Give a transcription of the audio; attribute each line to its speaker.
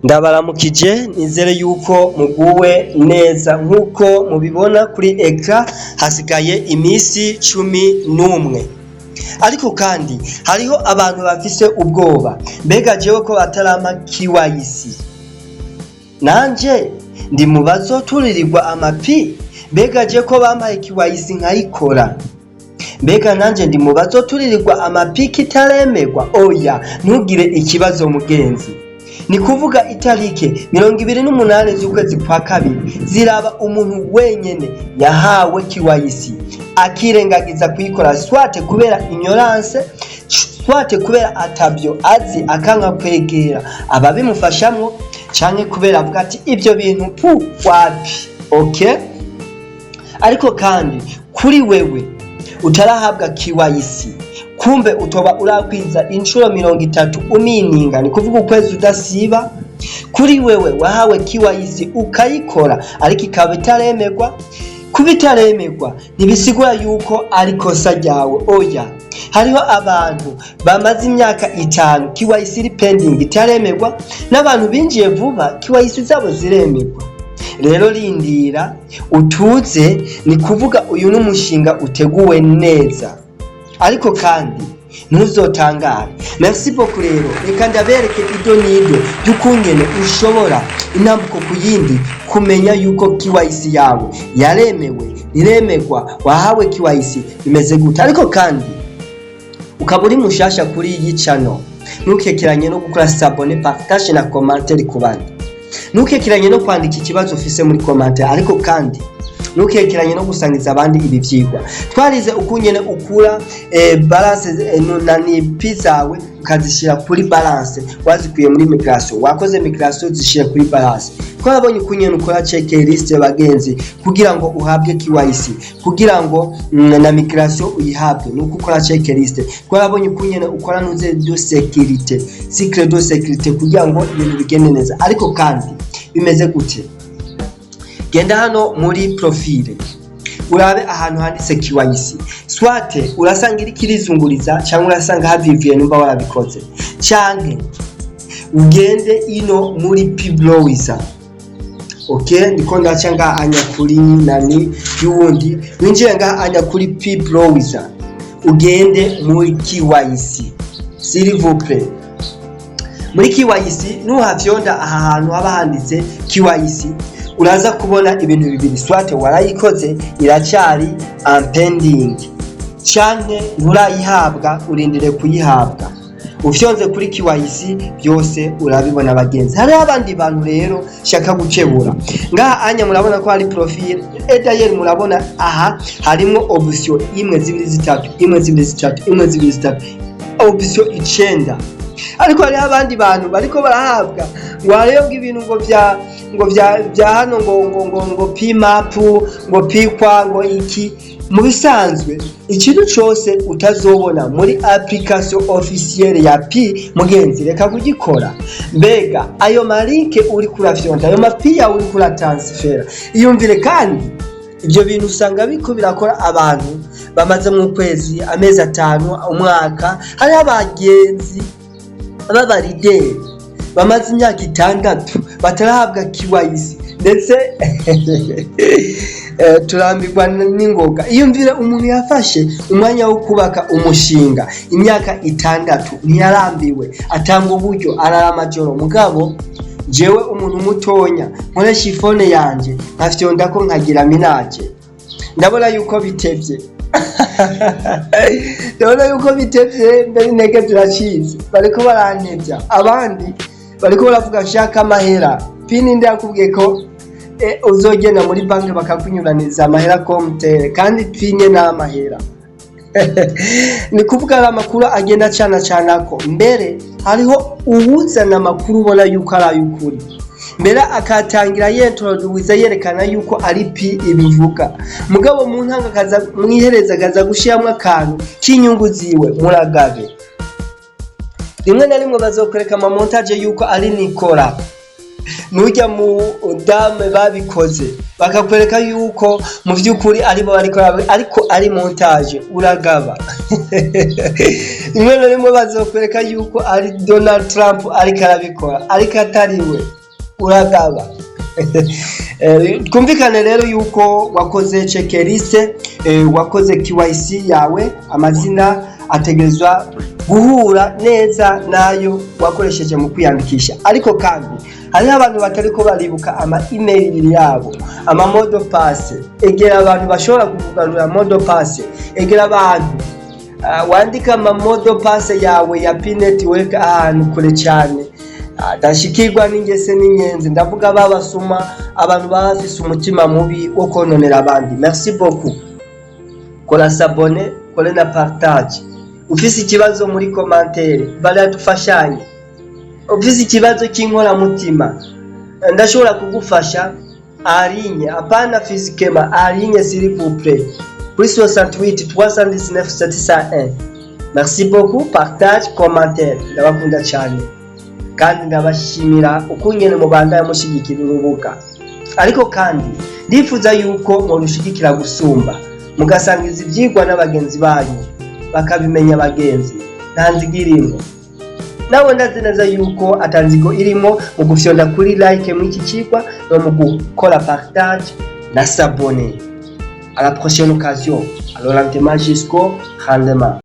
Speaker 1: Ndabaramukije, nizere yuko muguwe neza. Nk'uko mubibona kuri écran, hasigaye imisi 11, ariko kandi hariho abantu bafise ubwoba: mbega jewe ko batarampa KYC, nanje ndi mu bazoturirirwa amapi? Mbega je ko bampaye KYC nkayikora, mbega nanje ndi mu bazoturirirwa amapi kitaremerwa? Oya, ntugire ikibazo mugenzi. Ni kuvuga itarike 28 z'ukwezi kwa kabiri ziraba umuntu wenyene yahawe KYC akirengagiza kuyikora, soit kubera ignorance, soit kubera atabyo azi akanka kwegera ababimufashamwo, canke kubera avuga ati ibyo bintu pu wapi. Okay, ariko kandi kuri wewe utarahabwa KYC, kumbe utoba urakwiza inshuro 30 umininga, ni kuvuga ukwezi udasiba. Kuri wewe wahawe KYC ukayikora ariko ikaba itaremerwa, kuba itaremerwa ntibisigura yuko ari kosa ryawe. Oya, hariho abantu bamaze imyaka 5 KYC iri pending, itaremerwa, n'abantu binjiye vuba KYC zabo ziremerwa. Rero rindira utuze. Ni kuvuga uyu ni umushinga uteguwe neza, ariko kandi ntuzotangare. Merci beaucoup. Rero reka ndabereke ido nido ry'ukungene ushobora intambuko ku yindi kumenya yuko KYC yawe yaremewe, riremerwa, wahawe KYC bimeze gute. Ariko kandi ukaba uri mushasha kuri iyi channel, ntukekeranye no gukora s'abonner, partage na commentaire ku bandi, ntukekeranye no kwandika ikibazo ufise muri commentaire, ariko kandi ntukekeranye no gusangiza abandi ibi vyigwa twarize ukungene ukura balance na ni Pi zawe ukazishyira kuri balance wazikuye muri migration. Wakoze migration, zishyira kuri balance. Twarabonye ukungene ukora checklist, bagenzi, kugira ngo uhabwe KYC, kugira ngo na migration uyihabwe nuko ukora checklist. Twarabonye ukungene ukora nuze de sécurité, cycle de sécurité, kugira ngo ibintu bigende neza. Ariko kandi bimeze gute? Genda hano muri profile, urabe ahantu handitse KYC. Soit urasanga iriko irizunguriza, cyangwa urasanga havivuye nimba warabikoze, canke ugende ino muri Pi Browser. Okay, ndiko ndaca ngaha anya kuri nani y'uwundi, winjire ngaha anya kuri Pi Browser, ugende muri KYC, s'il vous plaît. Muri KYC nuhafyonda aha hantu haba handitse KYC, uraza kubona ibintu bibiri: soit warayikoze iracyari en pending, canke nturayihabwa, urindire kuyihabwa. Ufyonze kuri KYC byose urabibona, bagenzi. Hariho abandi bantu rero shaka gukebura ngaha anya. Murabona ko hari profile, et d'ailleurs murabona aha harimwo option imwe, zibiri, zitatu, imwe, zibiri, zitatu, imwe, zibiri, zitatu, option icenda. Ariko hariho abandi bantu bariko barahabwa ngo hariyo ngo ibintu ngo vya hano ngo pmap, ngo pikwa, ngo iki. Mu bisanzwe ikintu cose utazobona muri application officielle ya Pi, mugenzi, reka kugikora. Mbega ayo ma link uri kurafyonda, ayo mapi yawe uri kuratransfera, iyumvire. Kandi ibyo bintu usanga biriko birakora abantu bamaze mu kwezi, amezi 5, umwaka. Hariho abagenzi b'abarideri bamaze imyaka 6 batarahabwa KYC, ndetse turambirwa n'ingoga. Iyumvire umuntu yafashe umwanya wo kubaka umushinga imyaka 6, ntiyarambiwe, atanga uburyo, arara amajoro. Mugabo jewe umuntu mutonya nkoresha ifone yanje nkafyonda ko nkagira minage, ndabona yuko bitevye, ndabona yuko bitevye. Mbere intege ziracitse, bariko barantevya, abandi bariko baravuga nshaka amahera. Pi ninde yakubwiye ko uzogenda muri banki bakakunyuraniza amahera komtere? Kandi Pi nye n'amahera, ni kuvuga ari amakuru agenda acana canako. Mbere hariho uwuzana amakuru ubona yuko ari ay'ukuri, mbere akatangira yintroduwiza yerekana yuko ari Pi ibivuga, mugabo mu ntanga akaza mwihereza, akaza gushiramwo akantu k'inyungu ziwe. Muragabe, rimwe na rimwe bazokwereka ama montage yuko ari Nikora nujya mu dame babikoze. Bakakwereka yuko mu vy'ukuri aribo bariko, ariko ari montage. Uragaba, rimwe na rimwe bazokwereka yuko ari Donald Trump ariko arabikora, ariko atariwe. Uragaba. Twumvikane rero yuko wakoze checklist, wakoze KYC yawe, amazina ategerezwa guhura neza nayo wakoresheje mu kwiyandikisha. Ariko kandi hariho abantu batariko baribuka ama email yabo, ama mot de passe. Egera abantu bashobora kukugarurira mot de passe. Egera abantu, wandika ama mot de passe yawe ya Pi Network ahantu kure cyane adashikirwa n'ingese n'inyenzi. Ndavuga babasuma, abantu baba bafise umutima mubi wo kononera abandi. Merci beaucoup. Kora s'abonner, kore na partage. Ufise ikibazo, muri commentaire baradufashanye. Ufise ikibazo cy'inkoramutima, ndashobora kugufasha en ligne, apana physiquement, en ligne, s'il vous plaît, kuri 68 319 701. Merci beaucoup. Partage, commentaire. Ndabakunda cyane kandi ndabashimira ukungene mubandanya mushyigikira urubuga. Ariko kandi ndifuza yuko murushigikira gusumba, mugasangiza ibyigwa n'abagenzi banyu bakabimenya. Abagenzi, nta nzigo irimo. Nawe ndazi neza yuko atanzigo irimo mu gufyonda kuri like muri iki cigwa no mu gukora partage na s'abonner. À la prochaine occasion, alors, lentement jusqu'au rendement.